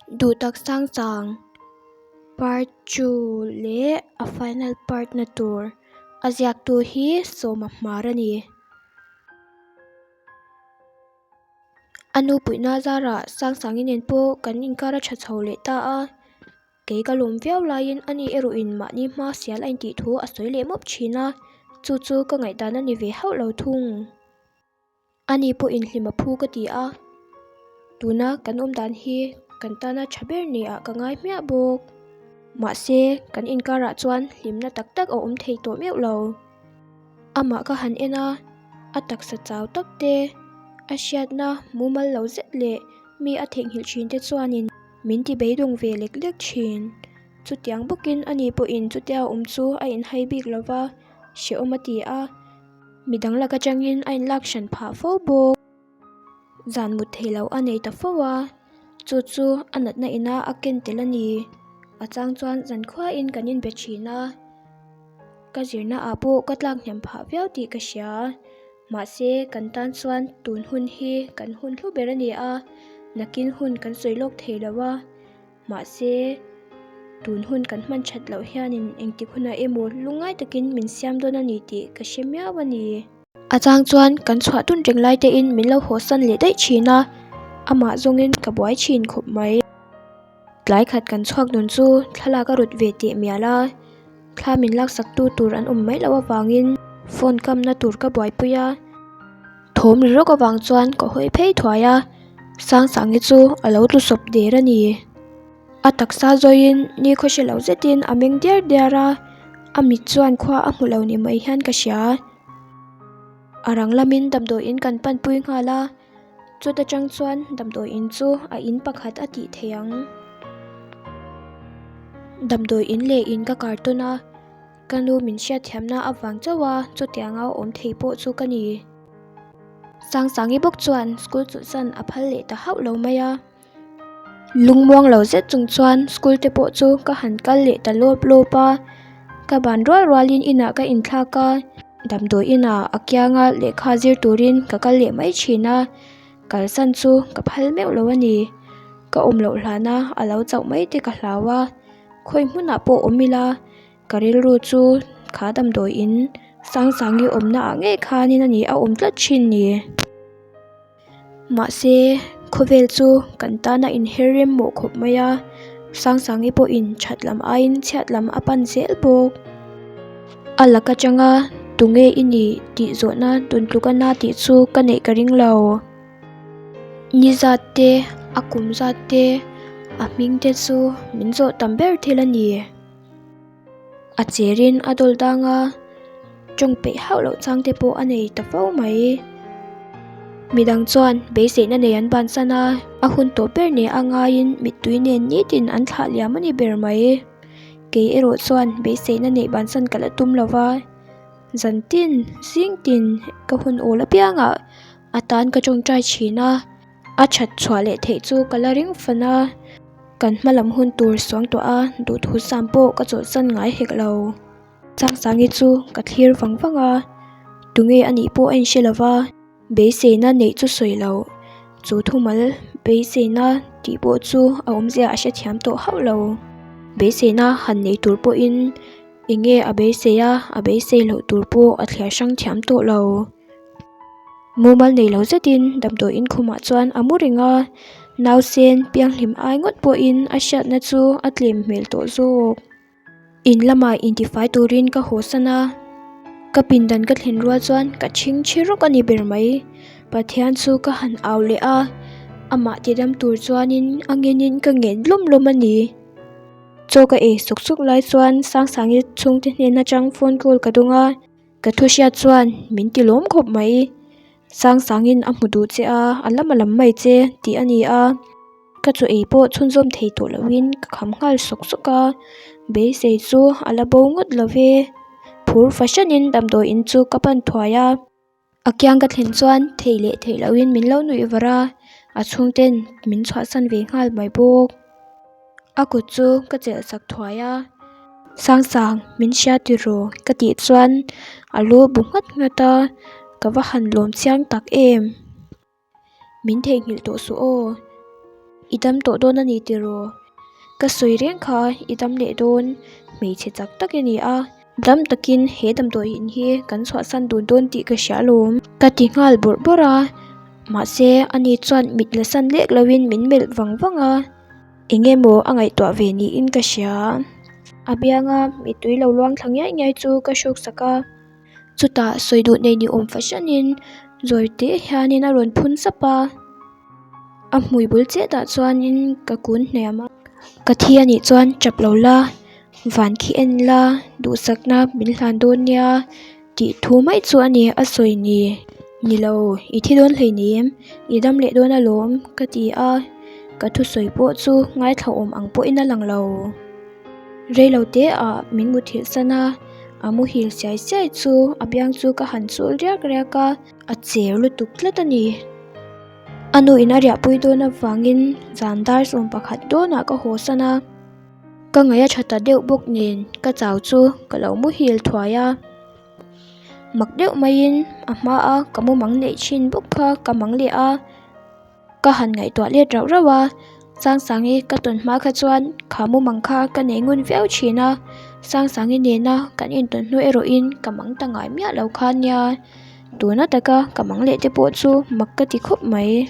Duhtak sang chang part two leh a final part na tur a ziaktu hi Sawma Hmar a ni. A nu puihna zarah Sangsangi nen pawh kan inkar a tha chho leh ta a, kei ka lawm viau laiin ani erawhin mahni hma sial a intih thu a sawi leh mawp thin a, chu chu ka ngaihdan a ni ve hauh lo thung. Ani pawh inhlim a phu ka ti a, tuna kan awm dan hi kan tana tha ber ni ah ka ngai hmiah bawk. Mahse, kan inkarah chuan hlimna tak tak a awm thei tawh meuh lo. Amah ka han en a, a taksa chau tak te, a hriatna mumal lo zet leh mi a theihnghilh thin te chuanin min ti beidawng ve lek lek thin. Chutiang bawkin ani pawhin chutia awm chu a inhai bik lo va, hrehawm a ti a. Midang lak atangin a inlak hran phah fo bawk. Zan mut thei lo a nei ta fo a, chu chu a natna ina a ken tel a ni. A chang chuan zan khuain kan inbe thin a, ka zirna ah pawh ka tlak hnem phah viau tih ka hria. Mahse kan tan chuan tun hun hi kan hun hlu ber a ni a, nakin hun kan sawi lawk thei lo a. Mahse, tun hun kan hman that loh hianin engtik hunah emaw lungngai takin min siam dawn a ni tih ka hre miau a ni. A chang chuan kan chhuah dun reng lai tein min lo hawsan leh daih thin a, amah zawngin ka buai thin khawp mai. Tlai khat kan chhuak dun chu thlalak a rawt ve teh mial a, thla min laksak tu tur an awm mai loh avangin phone kamna tur ka buaipui a. Thawm ri rawk avang chuan ka hawi phei thuai a, Sangsangi chu a lo tlu sawp der a ni. A taksa zawiin ni khaw hre lo zetin a meng diar diar a, a mit chuan khua a hmu lo ni mai hian ka hria. A rang lamin damdawiin kan panpui nghal a, chuta tang chuan damdawiin chu a in pakhat a tih theih ang. Damdawiin leh in ka kar tawn a. Ka nu min hriatthiamna avang chauh a chutianga awm thei pawh chu ka ni. Sangsangi bawk chuan school chawlhsan a phal leh ta hauh lo mai a. Lungmuang lo zet chung chuan school te pawh chu ka han kal leh ta lawp lawp a. Ka ban rual rualin inah ka inthlak a, damdawi inah a kianga lehkha zir turin ka kal leh mai thin a, kalsan chu ka phal meuh lo a ni. Ka awm loh hlana a lo chauh mai te ka hlau a, khawi hmunah pawh awm ila. Ka rilru chu kha damdawi in Sangsangi awmna ah ngei khanin a ni a awm tlat thin ni. Mahse khawvel chu kan tana inher rem mawh khawp mai a, Sangsangi pawhin that lam aiin chhiat lam a pan zel bawk. A lak atanga tunge i nih tih zawhna tun tluk a na tih chu ka neih ka ring lo. Ni zat te, a kum zat te, a hming te chu min zawh tam ber thil a ni. A cherin a dawl dang a, tawng peih hauh loh chang te pawh a nei ta fo mai. Midang chuan beiseihna nei an bansan a, a hun tawp ber nen a ngaiin mittui nen nitin an thlah liam a ni ber mai. Kei erawh chuan beiseihna neih bansan ka la tum lo va, zan tin, zing tin ka hun awl apiangah a tan ka tawngtai thin a. A that chhuah leh theih chu ka la ring fan a, kan hma lam hun tur suang tawh a, duhthu sam pawh ka chawlhsan ngai hek lo. Changsangi chu ka thlir vang vang a, tunge a nih pawh a inhre lo va, beiseina neih chu sawi lo, chu thumal beiseina tih pawh chu a awmzia a hrethiam tawh hauh lo. Beiseina han nei tur pawhin eng nge a beisei a, a beisei loh tur pawh a thliar hrang thiam tawh lo. Mumal nei lo zetin damdawiin khumah chuan a mu reng a, nausen pianghlim ai ngawt pawhin a hriatna chu a tlem hmel tawh zawk. In lamah intifai turin ka haw san a, ka pindan ka thlen rual chuan ka chhingchhi rawk a ni ber mai. Pathian chu ka han au leh a, amah tidam tur chuanin a ngenin ka ngen lawm lawm a ni. Chaw ka ei sawk sawk lai chuan Sangsangi chhungte hnen atang phone call ka dawng a. Ka thu hriat chuan min ti lawm khawp mai. Sangsangin a hmu duh che a, a lam a lam mai che tih a ni a. Ka chaw ei pawh chhunzawm thei tawh loin ka kham nghal sawk sawk a, beisei chu a la bo ngawt lo ve. Phur fahranin damdawiin chu ka pan thuai a. A kiang ka thlen chuan thei leh theih loin min lo nuih var a, a chhungten min chhuahsan ve nghal mai bawk. A kut chu ka chelh sak thuai a, Sangsang min hria tiraw ka tih chuan a lu bu nghat nghat a, ka va han lawm chiang tak em. Min theihnghilh tawh suh aw. I dam tawh dawn a ni tiraw? Ka sawi reng kha i dam leh dawn, hmeichhe chak tak i ni a, dam takin he damdawi in hi kan chhuahsan dun dawn tih ka hria alawm. Ka ti nghal bawrh bawrh a, mahse ani chuan mit la san lek loin min melh vang vang a, eng emaw a ngaihtuah ve niin ka hria. A bianga mittui lo luang thla ngiai ngiai chu ka hruk sak a. Chutah sawi duh nei ni awm fahranin zawi te hianin a rawn phun sap a, a hmui bul chetah chuanin ka kun hniam a. Ka thi a nih chuan tap lo la, van khi en la, duhsakna min hlan dawn nia tih thu mai chu a ni a sawi ni. Ni lo, i thi dawn hleinem, i dam leh dawn alawm ka ti a, ka thusawi pawh chu ngaithla awm ang pawhin a lang lo. Reilo te ah min muthilh san a, a muhil siai siai chu a biang chu ka han chul riak riak a, a cher lutuk tlat a ni. A nu in a riahpui dawn avangin zan dar 11 dawnah ka haw san a, ka ngaih a tha ta deuh bawk nen ka chau chu ka lo muhil thuai a. Mak deuh maiin a hma a ka mumang neih thin bawk kha ka mang leh a. Ka han ngaihtuah let rauh rauh a, Sangsangi ka tawn hma kha chuan kha mumang kha ka nei ngun viau thin a, Sangsangi nena kan intawn hnu erawhin ka mang ta ngai miah lo kha nia, tuna taka ka mang leh te pawh chu mak ka ti khawp mai.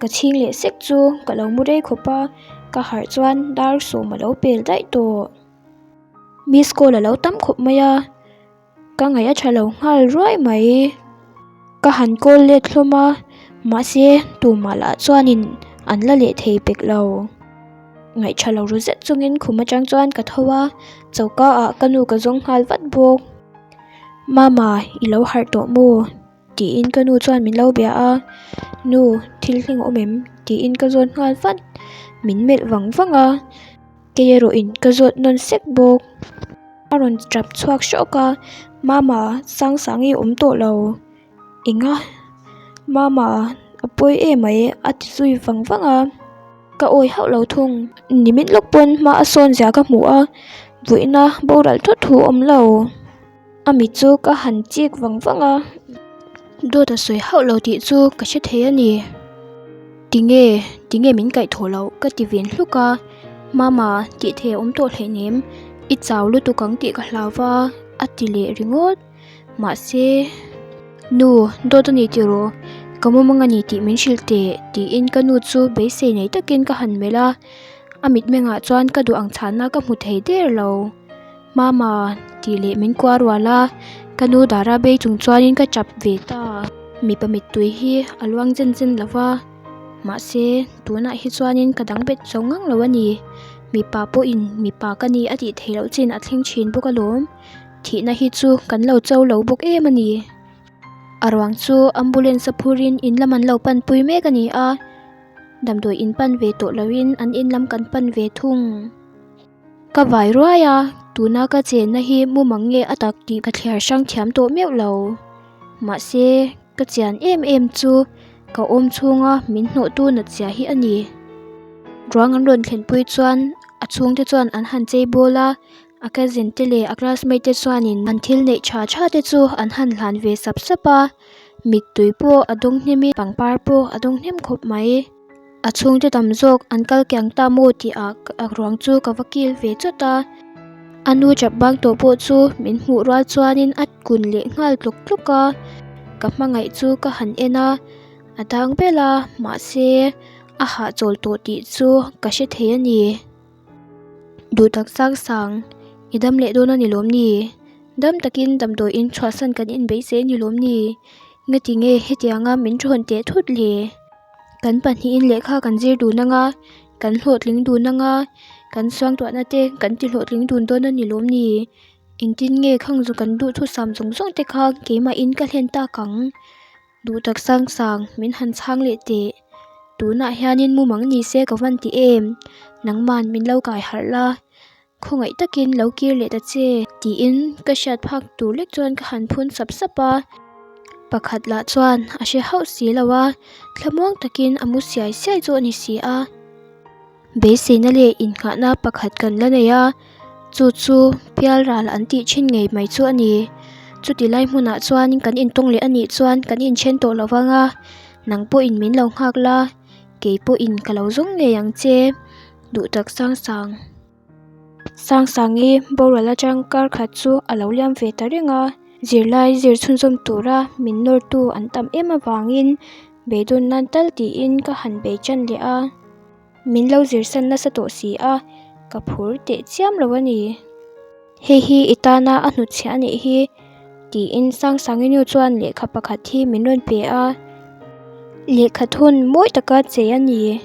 Ka chhing leh sek chu ka lo mu rei khawp a, ka harh chuan dar sawm a lo pel daih tawh. Miss call a lo tam khawp mai a. Ka ngaih a tha lo nghal ruai mai. Ka han call let hlawm a, mahse tumah lah chuanin an la leh thei pek lo. Ngaih tha lo ru zet chungin khum atang chuan ka tho a, choka ah ka nu ka zawng nghal vat bawk. Mama, i lo harh tawh maw? Tiin ka nu chuan min lo bia a, Nu, thil thleng a awm em? Tiin ka zawt nghal vat. Min melh vang vang a. Kei erawhin ka zawt nawn sek bawk. A rawn tap chhuak hrawk a, Mama, Sangsangi awm tawh lo. Enga? Mama, a pawi em mai a ti zui vang vang a. Ka awi hauh lo thung. Nimin lawk pawn hma a sawn zia ka hmu a, vawiina boral thut thu awm lo. A mit chu ka han chik vang vang a, dawt a sawi hauh lo tih chu ka hre thei a ni. Tinge, tinge min kaih thawh loh ka ti ven hluk a, Mama tih thei a awm tawh hleinem, i chau lutuk ang tih ka hlau va a ti leh ringawt. Mahse, Nu, dawt a ni tiraw, ka mumang a ni tih min hrilh teh tiin ka nu chu beisei nei takin ka han melh a, a mitmengah chuan ka duh ang chhanna ka hmu thei der lo. Mama tih leh min kuah rual a, ka nu dara bei chung chuanin ka tap ve ta. Mipa mittui hi a luang zen zen lo va, mahse tunah hi chuanin ka dang bet zo ngang lo a ni. Mipa pawhin mipa ka ni a tih theih loh chin a thleng thin bawk alawm. Thihna hi chu kan lo cho lo bawk em a ni. A ruang chu ambulance a phurin in lam an lo panpui mek a ni a, damdawi in pan ve tawh loin an in lam kan pan ve thung. Ka vai ruai a, tuna ka chenna hi mumang nge a tak tih ka thliar hrang thiam tawh meuh lo. Mahse, ka chian em em chu ka awm chhunga min hnawhtu nat zia hi a ni. Ruang an rawn thlenpui chuan a chhungte chuan an han chei bawl a, a cousin te leh a classmate te chuanin an thil neih tha tha te chu an han hlan ve sap sap a, mittui pawh a dawng hnem in pangpar pawh a dawng hnem khawp mai. A chhungte tam zawk an kal kiang ta maw tih ah a ruang chu ka va kil ve chawt a, a nu chap bang tawh pawh chu min hmuh rual chuanin a kun leh nghal tlawk tlawk a, ka hmangaih chu ka han en a, a dang bel a mahse a hahchawl tawh tih chu ka hre thei a ni. Duh tak sang sang, i dam leh dawn a ni lawm ni? Dam takin damdawi in chhuahsan kan inbeisei a ni lawm ni? Ngati nge hetianga min thawn teh thut le? Kan pahnihin lehkha kan zir dun anga, kan hlawhtling dun anga, kan suangtuahna te kan ti hlawhtling dun dawn a ni lawm ni? Engtin nge khang zu kan duhthusam zawng zawng te kha keimahin ka hlen tak ang? Duh tak sang sang, min han chhang leh teh. Tunah hianin mumang ni se ka van ti em? Nangman min lo kai harh la, khawngaih takin lo kir leh ta che. Tiin ka hriat phak tur lek chuan ka han phun sap sap a. Pakhat lah chuan a hre hauh si lo a, thlamuang takin a mu siai siai chu a ni si a. Beiseina leh innghahna pakhat kan la nei a, chu chu pialral an tih thin ngei mai chu a ni. Chuti lai hmunah chuan kan intawng leh a nih chuan kan inthen tawh lo vang a, nang pawhin min lo nghak la. Kei pawhin ka lo zawng ngei ang che, duhtak Sangsang. Sangsangi boral atang kar khat chu a lo liam ve ta reng a, zirlai zir chhunzawm tura min nawrtu an tam em avangin beidawn nan tal tiin ka han bei tan leh a. Min lo zirsan nasa tawh si a, ka phur teh chiam lo a ni. Hei hi i tana a hnutchhiah a nih hi, tiin Sangsangi nu chuan lehkha pakhat hi min rawn pe a. Lehkha thun mawi taka chei a ni.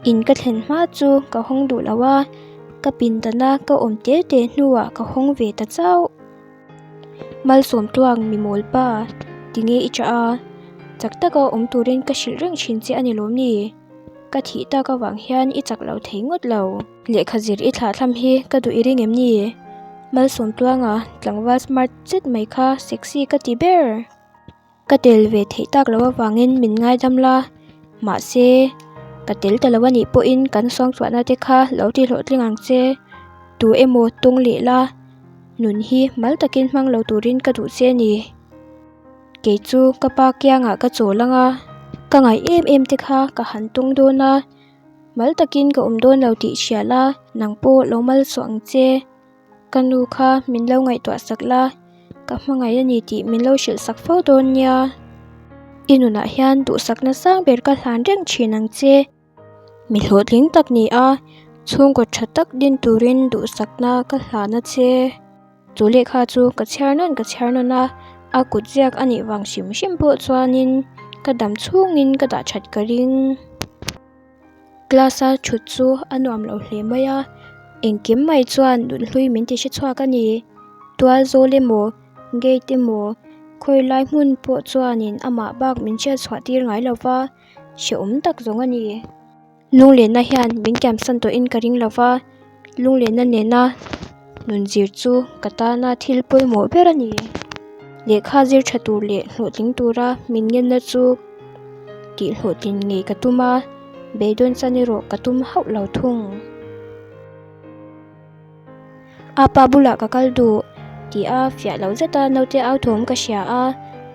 In ka thlen hma chu ka hawng duh lo a, ka pindana ka awm te te hnuah ka hawng ve ta chauh. Malsawm tluang mi mawl pa, tinge i chah a? Chak taka awm turin ka hrilh reng thin che a ni lawm ni? Ka thih tak avang hian i chak lo thei ngawt lo. Lehkha zir i thlahthlam hi ka duh i ring em ni? Malsawm tluanga tlangval smart zet mai kha sexy ka ti ber. Ka tel ve theih tak loh avangin min ngaidam la, mahse ka tel ta lo a nih pawhin kan suangtuahna te kha lo ti hlawhtling ang che. Tu emaw tawng leh la, nun hi mal takin hmang lo turin ka duh che a ni. Kei chu ka pa kiangah ka chawl ang a, ka ngaih em em te kha ka han tawng dawn a, mal takin ka awm dawn lo tih hria la, nang pawh lo mal suah ang che. Ka nu kha min lo ngaihtuah sak la, ka hmangaih a ni tih min lo hrilh sak fo dawn nia. I nunah hian duhsakna sang ber ka hlan reng thin ang che. Mi hlawhtling tak ni a, chhungkaw tha tak din turin duhsakna ka hlan a che. Chu lehkha chu ka chhiar nawn ka chhiar nawn a, a kut ziak a nih vang hrim hrim pawh chuanin ka dam chhungin ka dah that ka ring. Class a thut chu a nuam lo hle mai a, engkim mai chuan nunhlui min ti hre chhuak a ni. Tual zawl emaw gate emaw khawi lai hmun pawh chuanin amah bak min hriat chhuah tir ngai lo va, hrehawm tak zawng a ni. Lunglenna hian min kiamsan tawhin ka ring lo va, lunglenna nena nun zir chu ka tana thil pawimawh ber a ni. Lehkha zir tha tur leh hlawhtling tura min ngenna chu tih hlawhtlin ngei ka tum a, beidawn chan erawh ka tum hauh lo thung. A pa bulah ka kal duh tih a fiah loh zet a naute au thawm ka hria a,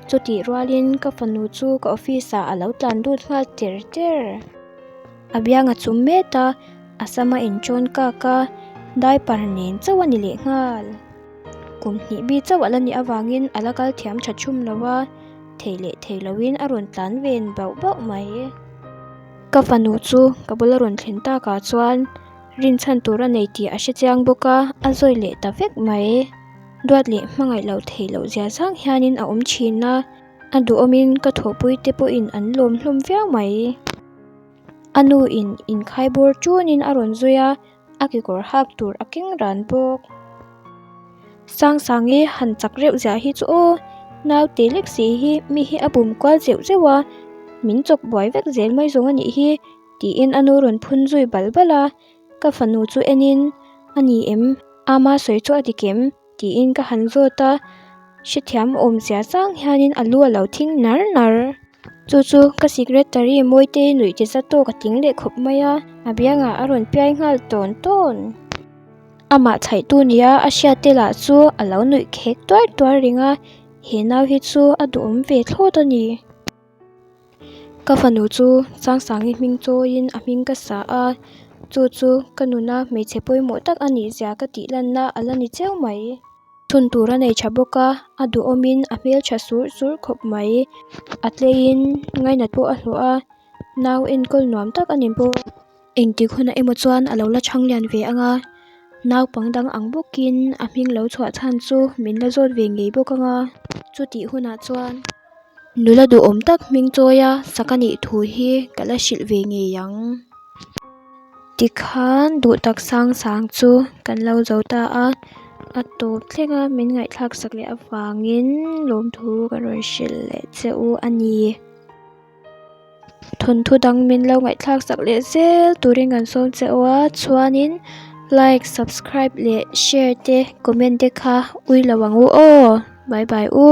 chutih rualin ka fanu chu ka office ah a lo tlan lut nghal ter ter. A biang a chum met a, a sam a inṭawn kak a, diaper nen chauh a ni lehnghal. Kum hnih bi chauh a la nih avangin a la kal thiam tha thum lo a, thei leh thei loin a rawn tlan ven bauh bauh mai. Ka fanu chu ka bula rawn thlen takah chuan rinchhan tur a nei tih a hre chiang bawk a, a zawi leh ta vek mai. Duat leh hmangaih loh theih loh zia zang hianin a awm thin a, a duhawmin ka thawhpui te pawhin an lawm hlawm viau mai. A nu in inkhai bawr tunin a rawn zui a, a kekawr hak tur a keng ran bawk. Sangsangi han chak reuh ziah hi chu aw, naute lek si hi mi hi a bum kual zeuh zeuh a, min chawk buai vek zel mai zawng a nih hi tiin a nu rawn phun zui bal bal a, ka fanu chu enin a ni em, ama sawi chu a dik em? Tiin ka han zawt a, hrethiam awmzia chang hianin a lu a lo thing nar nar. Chu chu ka secretary Mawitei nuih ti za tawk a tling leh khawp mai a, a biangah a rawn piai nghal tawn tawn. Amah chhaihtu nia a hriat te lah chu a lo nuih khek tuar tuar reng a, he nau hi chu a duhawm ve thlawt a ni. Ka fanu chu Sangsangi hming chawiin a hming ka sa a, chu chu ka nuna hmeichhe pawimawh tak a nih zia ka tih lanna a la ni cheu mai. Chhun tur a nei tha bawk a, a duhawmin a hmeltha sur sur khawp mai. A tleiin ngainat pawh a hlawh a, nau enkawl nuam tak a ni bawk. Engtik hunah emaw chuan a lo la chhang lian ve ang a, naupang dang ang bawkin a hming lo chhuah chhan chu min la zawt ve ngei bawk ang a, chutih hunah chuan nula duhawm tak hming chawia sak a nih thu hi ka la hrilh ve ngei ang. Tikhan duh tak sang sang chu kan lo zo ta a, a tawp thleng a min ngaihthlak sak leh avangin lawmthu ka rawn hrilh leh che u a ni. Thawnthu dang min lo ngaihthlak sak leh zel turin kan sawm che u a chuanin like subscribe leh share te comment te kha ui lo ang u aw bye bye u.